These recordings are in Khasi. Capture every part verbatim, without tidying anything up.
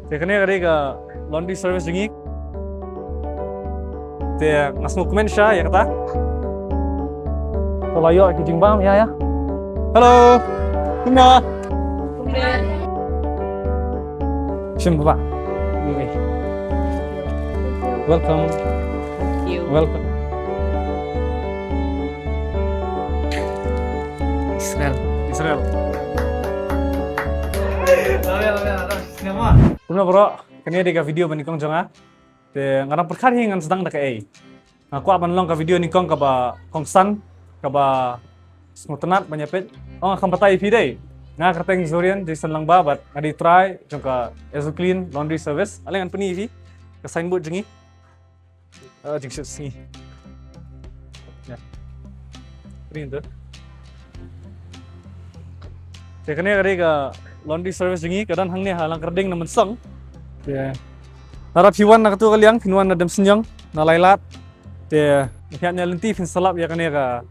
Te kane ka dei ka laundry service jong ngi. Te nga sngewkmen sha ïa kata. To la ïoh ki jingbam ïa ïa. Hello. Kumno? Shim ba. Welcome. Thank you. Welcome. Israel. Israel. Kumno bro, kane dei ka video ba nyngkong jong nga. Te nga dang pyrkhat hi ngan sdang da kaei. Nga kwah ban long ka video nyngkong kaba kongsan, kaba sngewtynnat ban ïa peit. Ong nga kham batai ïa phi dei. Nga kyrteng Zurian Jason Langba bad nga dei trai jong ka Ezo Clean Laundry Service. Ale ngan pyni ïa phi ka signboard jong ngi. Ah, jingshet sngi. Ya. Print tu. Te kane ka dei ka laundry service jong ngi, ka don hangne ha Langkyrding na Mynsong. Te lada phi wan na katu ka liang, phin wan na Demsniang, na Lailat. Te phi ïaid na lynti phin sa lap ïa kane ka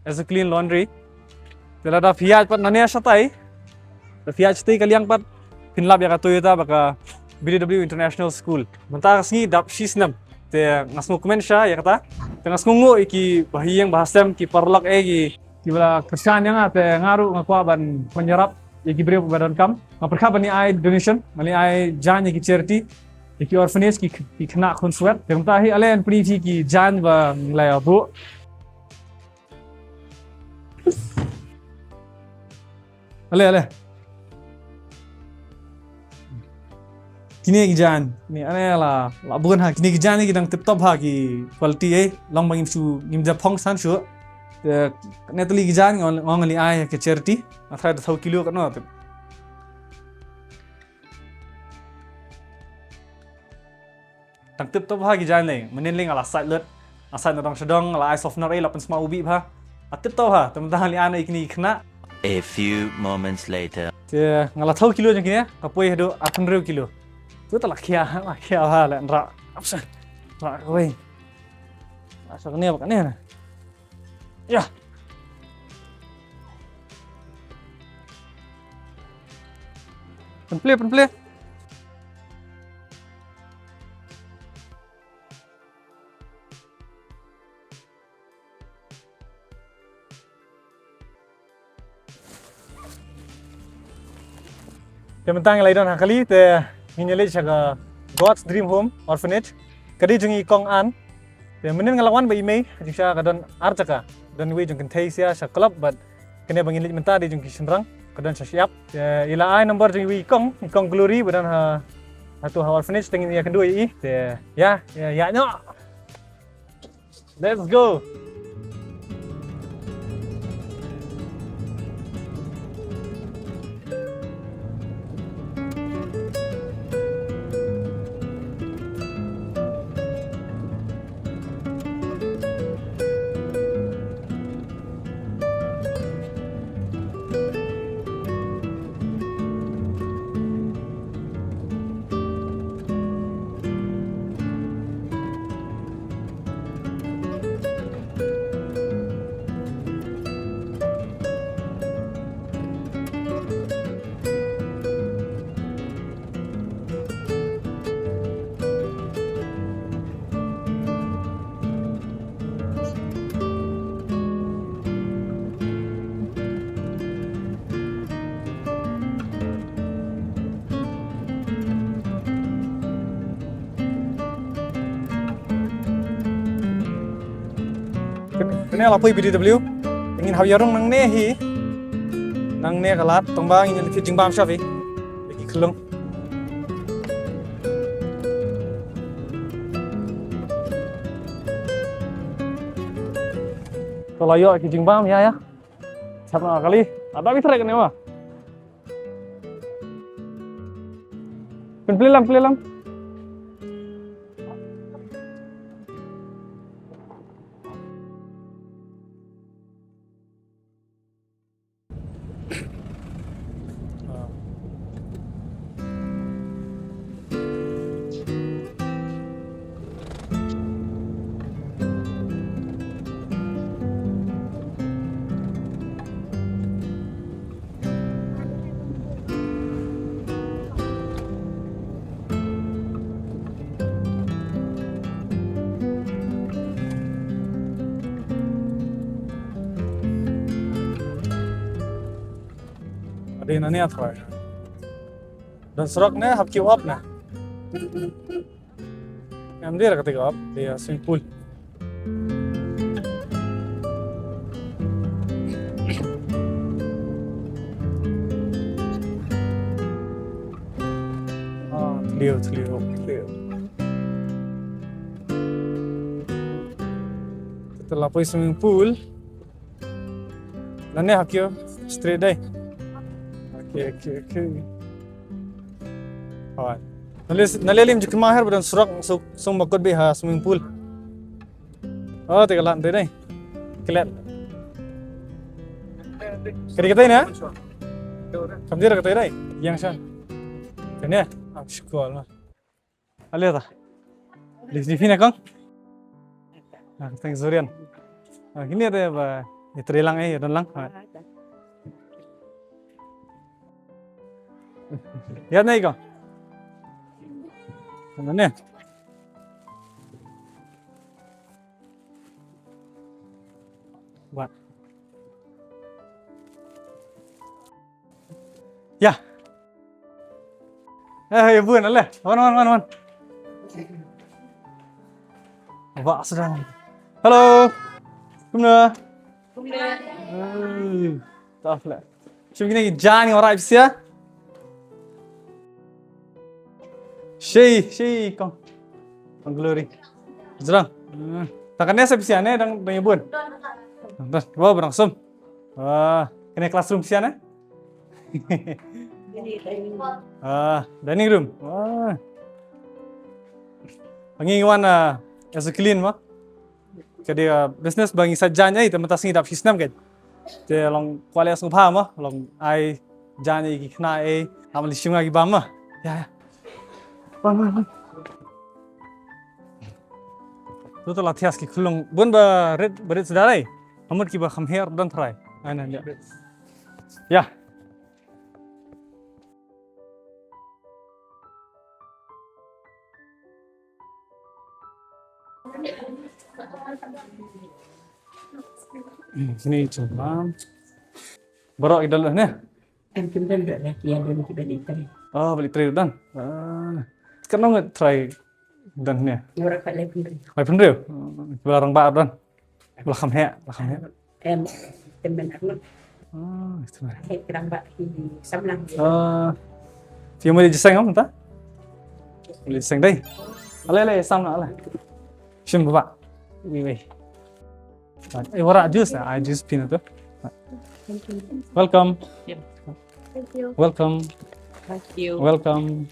Ezo Clean Laundry. Te lada phi ïaid pat nangne shatai, lada phi ïaid shatai ka liang pat, phin lap ïa ka Toyota bad ka B D W International School. Mynta ka sngi dap shi snem. Te nga sngewkmen sha ïa kata. Te nga sngewnguh ïa ki bahaïing bahasem, ki paralok eh, ki, kiba la kyrshan ïa nga, te nga ruh nga kwah ban, ban ïarap ïa ki briew ba donkam. Nga pyrkhat ban ïa ai donation, ban ïa ai jaiñ ïa ki charity, ïa ki orphanage, ki, ki khynnah khunswet. Te mynta hi ale ngan pyni ïa phi ki jaiñ ba ngi la ïa buh. Ale, ale. Kine ki jaiñ, kine ale la, la bun ha, kine ki jaiñ ki dang tip top ha ki quality eh, long ba ngim shu, ngim da phong san shu. Te, kane tylli ki jaiñ, nga ong, nga ong ngan ïa ai ha ki charity, nga tharai da saw kilo katno tip. Tang tip top ha ki jaiñ lei, mynnin lei nga la sait lut. Nga sait na dong sha dong, nga la ai softener eh, la pynsma u bih bha. Nga tip top ha, te mynta ngan ïa ai na kine ki khynnah. A few moments later. Te nga la thaw kilo jong kine, ka poi haduh arphew hynriew kilo. Tu ta la khia, la khia bha lei, nrah. Apsa. Nrah kawei. Apsa kane ba kane na. Ïa. Pynplie, pynplie. Te mynta ngi la don ha kali te ngin ïa leit sha ka God's Dream Home Orphanage. Ka dei jong i Kong Ann. Te mynnin nga la wan ba i mei, jingshisha ka don ar jaka. Don iwei jong kynthei sha, sha club, bad kane ba ngin leit mynta dei jong ki shynrang, ka don sha shyiap. Te i la ai number jong iwei i kong, i Kong Glory, ba don ha, ha tu ha orphanage, te ngin ïa kynduh ïa i. Te ïa, ïa, ïa noh. Let's go. Kane la poi B D W. Ngin hap ïa rung nangne hi. Nangne ka lad, tang ba ngin ïa leit jingbam sha phi. Ïa ki khyllung. To la ïoh ki jingbam, ïa, ïa. Sap na kali. Ada bi trek ne wa. Pynplie lang, pynplie lang. Te nangne trai. Don surok ne, hap ki hap ne. Em, dei ra kata ka hap, dei, uh, swimming pool. Ah, tliw, tliw, tliw. Te la poi swimming pool. Nangne ha kiew straight dei. Okay, okay, okay. Alright. Nale, nale lim jikma her badan surak sung, sung makut bi ha swimming pool. Oh, te ka lan te dei. Kelet. Kadi katai ne? Kam dia katai dei. Yang shan. Kane. Am shkol ma. Ale ta. Di di fina kong. Ah, thanks Zurian. Ah, kini ada ba itri lang eh, don lang. Ah. Ya nai kong. Mana ne? Buat. Ya. Eh, ya bun, ale. Wan, wan, wan, wan. Ba sedang. Hello. Kumno? Kumno? Eh, tough lah. Shu kine ki jan ni orang ipsia. Shi, shi kong. Kong Glory. Jrang. Hmm. Tak kane sa pisia ne dang dang ibun. Dah, dua barang sum. Ah, kane classroom pisia ne? Ah, dining room. Ah. Ngi wan, ah, as a clean ma. Ka dei, ah, business ba ngi sa jan ei, te mynta sngi dap shi snem ka. Te long kwah leh sngewbha ma, long ai jan ei ki khynnah ei, am li shim nga ki bam ma. Ya, ya. Wan, wan, wan. Tu tu la thias ki khulung bun ba rit, ba rit sdar ei. Hamut ki ba kham her don trai. Ai na ya. Ya. Sini coba. Baroh kita dulu ne. Em, kim dan dah lah, ya, dan kita di tadi. Oh, balik try dan. Ah. Kan nong try dan ne. Orang kat lain pun. Lain pun dia. Bala rang ba dan. Bala kham heh, bala kham heh. Em, temen aku. Ah, itu mah. Heh, kerang bak di Samlang. Ah. Phi mo di jiseng am ta? Di jiseng dai. Ale, ale, Samlang ale. Shim ba. Wi, wi. Eh, wara juice ah, ai juice phi na tu. Thank you. Welcome. Yeah. Thank you. Welcome. Thank you. Welcome.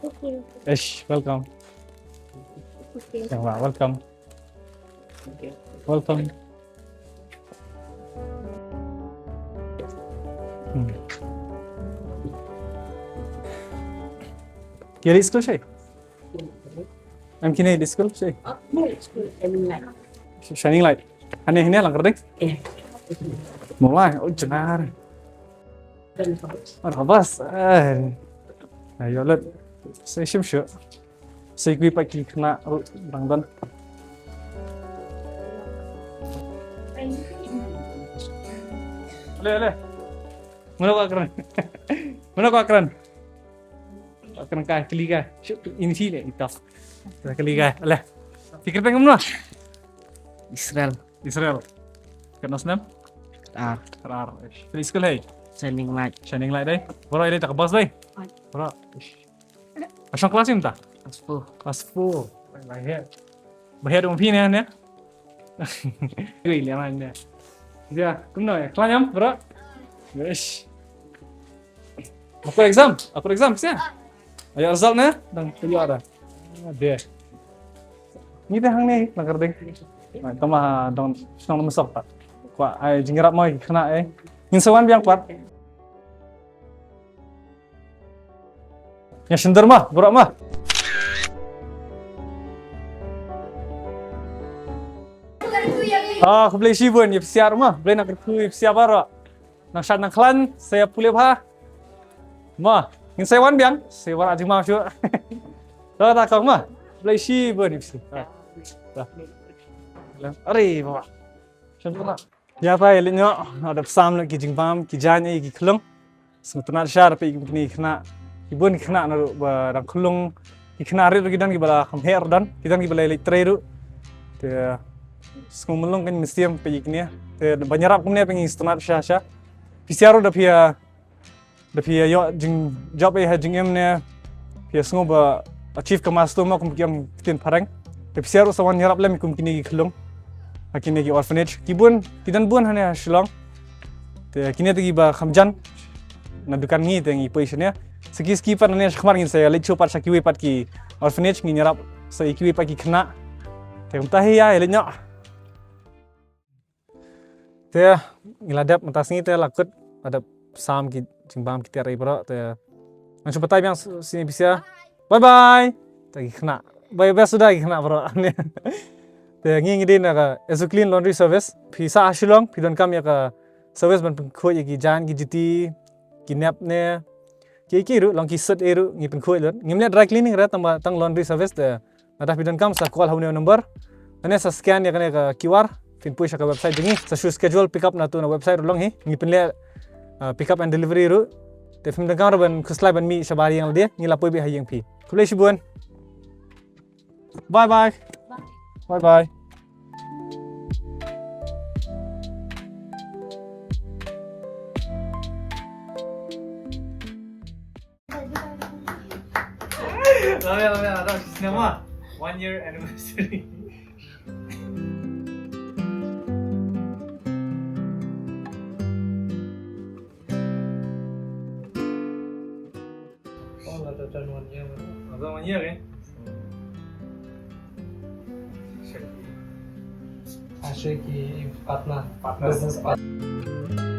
Thank you. Ish, welcome. Thank you. Yang ba, welcome. Thank you. Welcome. Hmm. Kiri school shay? Em kine di school shay? Oh, no, school, em, like. Shining Light. Ane hine lang kerding? Eh. Mulai, oh, jenar. Rabas. Eh. Ayo let. Sa shim shu. Sa kui pa ki khynnah ruh dang don. Ale, ale. Mano ka kren? Mano ka kren? Ka kren ka kli ka. Shu ini sini itaf. Ka kli ka. Ale. Fikir pengum no. Israel. Israel. Katno snem? Ar. Ar. Ish. Phi school hei? Shining Light. Shining Light dei. Bro, ile tak bas dei. Bro. Ish. Ashong class im ta? Class four. Class four. Ba hei. Ba hei dong phi ne ne. Ui, le mai ne. Ya, kumno ya? Klan yam, bro? Ish. Aku exam, aku exam sia. Ayo result ne? Dang ayo ada. Ada. Ni dah hang ni, langkar ding. Nah, tama dong, dong mesok tak. Kwa ai jingrap mai kena eh. Ngin sawan biang kwat. Ïa shyntur ma, baroh ma. Ah, khublei shibun, ïa psiar ma, khublei na kyrkhu ïa psiar baroh. Nang shad nang khlan, sa ïa pule bha. Ma, ngin sa ïa wan biang, sa ïa wan jingma shuh. Dah ta kong ma, khublei shibun ïa psiar. Are baba. Shyntur ma. Ïa phi leit noh, da psam noh ki jingbam, ki jaiñ, ki khlung. Sngewtynnat sha da peit ïa kine ki khynnah. Ki bun ki khynnah na ruh ba dang khyllung. Ki khynnah rit ruh ki don kiba la kham heh ruh don. Ki don kiba la leit trei ruh. Te sngewmyllung kein mynsiem peit ïa kine. Te ban ïarap kumne phi ngi sngewtynnat sha sha. Phi sha ruh da phi ïa, da phi ïa ïoh jingjop ïa ha jingim ne phi ïa sngew ba achieve ka milestone mo kum ki ong ktien phareng. Te phi sha ruh sa wan ïarap lem kum kine ki khyllung ha kine ki orphanage. Ki bun, ki don bun hangne ha Shillong. Te kine te kiba kham jan na dukan ngi te ngi poi shane. Sa ki, sa ki pat nangne shakhmat ngin sa ïa leit shuh pat sha kiwei pat ki orphanage, ngin ïarap sa ïa kiwei pat ki khynnah. Te kumta hi ïa, ïa leit noh. Te ngi la dep mynta sngi te la kut, la dep sam ki jingbam ki tiar baroh te ngan shu batai biang s-, sini pisa. Bye bye. Te ki khynnah. Bye bye suda ki khynnah baroh. Te ngi ngi dei na ka Ezuclean Laundry Service. Phi sah ha Shillong, phi donkam ïa ka service ban pynkhuid ïa ki jaiñ ki juti, ki nep ne. Ki ki ruh, long ki suit ei ruh, ngi pynkhuid lut. Ngim leh dry cleaning re, tang ba, tang laundry service te. Lada phi donkam sa call ha une u number. Lane sa scan ïa kane ka Q R, phin poi sha ka website jong ngi. Sa shu schedule pick up na tu na website ruh long hi. Ngi pynleh, uh, pick up and delivery ruh. Te phim donkam ruh ban khuslai ban mih shabar ïing lade, ngi la poi beit ha ïing phi. Khublei shibun. Bye bye. Bye bye. Love ya, love ya, love ya. Cinema. One year anniversary. Oh, la ta turn one year. La ta one year, eh? Sheki. Ah, Sheki, partner. Partner. Business partner.